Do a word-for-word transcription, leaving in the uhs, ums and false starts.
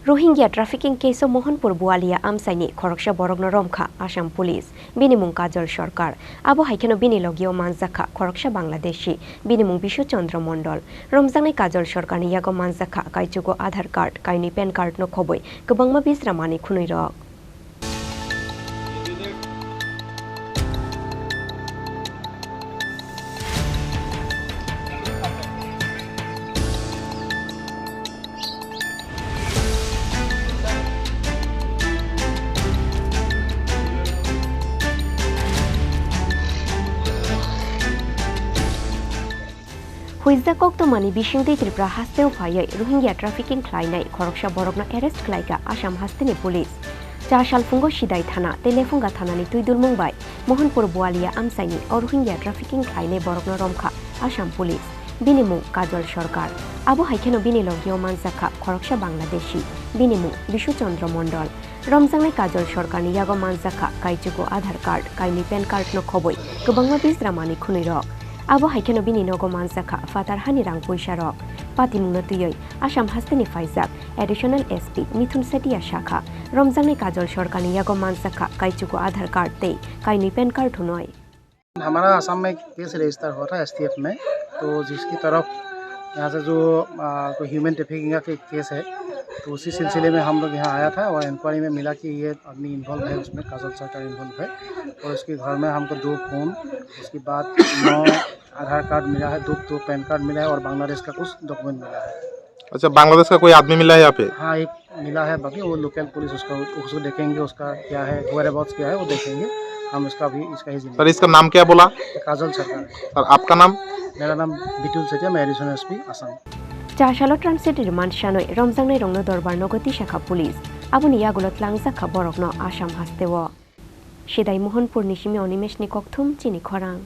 Rohingya trafficking case-o Mohanpur Bualia amchaini khoroksa borokno romkha Assam Police. Bini mung Kajol Sarkar. Abo hai kheno bini logio manjakha khoroksa Bangladeshi. Bini mung Bishu Chandra Mondol. Romjaknai Kajol Sarkarni yago manjakha kaichugo Aadhaar card, kainwi PAN card-no khobwi kwbangma bijra manwi khwnwi rok. Huijak koktwmani bisingtwi Tripura hasteo phaiwi Rohingya trafficking khlainai khoroksa borokno arrest khlaikha Assam hasteni police. Cha salphungo Sidai thana tei Lephunga thanani twidulmung bai Mohanpur Bualia amchaini o Rohingya trafficking khlainai borokno romkha Assam police. Bini mung Kajol Sarkar. Abo hai kheno bini logio manjakha khoroksa Bangladeshi. Bini mung Bishu Chandra Mondol. Romjaknai Kajol Sarkarni yago manjakha kaichugo Aadhaar card, kainwi PAN card-no khobwi kwbangma bijra manwi khwnwi rok. Abo hai kheno bini nogo manjakha phatar hani rang puisa rok. Patimungno twiwi Assam hasteni phaijak Additional S P Mithun Setia sakha, romjaknai Kajol Sarkarni yago manjakha kaichugo Aadhaar card tei kainwi PAN card hwnwi. हमारा आसाम में case register हुआ था एसटीएफ में, तो जिसकी तरफ यहाँ से जो, आ, कोई ह्यूमन ट्रैफिकिंग का के-, केस है, तो उसी सिलसिले में हम लोग यहाँ आया था और इंक्वायरी में मिला कि ये आदमी इन्वॉल्व है उसमें, काजल सरकार इन्वॉल्व है। और उसके घर में हमको दो फ़ोन, उसके बाद नौ आधार कार्ड मिला है, दो, दो पैन कार्ड मिला है और बांग्लादेश का कुछ डॉक्यूमेंट मिला है। अच्छा, बांग्लादेश का कोई आदमी मिला है यहाँ पे? हाँ, एक मिला है, बाकी वो लोकल पुलिस उसका, उसको देखेंगे, उसका क्या है, वेयरअबाउट्स क्या है, वो देखेंगे। हम इसका भी, इसका ही जिम्मेदार। सर, इसका नाम क्या बोला? काजल सरकार है। सर, आपका नाम? मेरा नाम बिटुल सेठिया, मैं additional SP Assam. Cha salo transit remand sanwi romjaknai rokno dorbar nogo tisakha police. Aboni yagulo tlangjakha borokno Assam hasteo. Sidai Mohanpur ni simi Animesh ni kokthum chini khorang.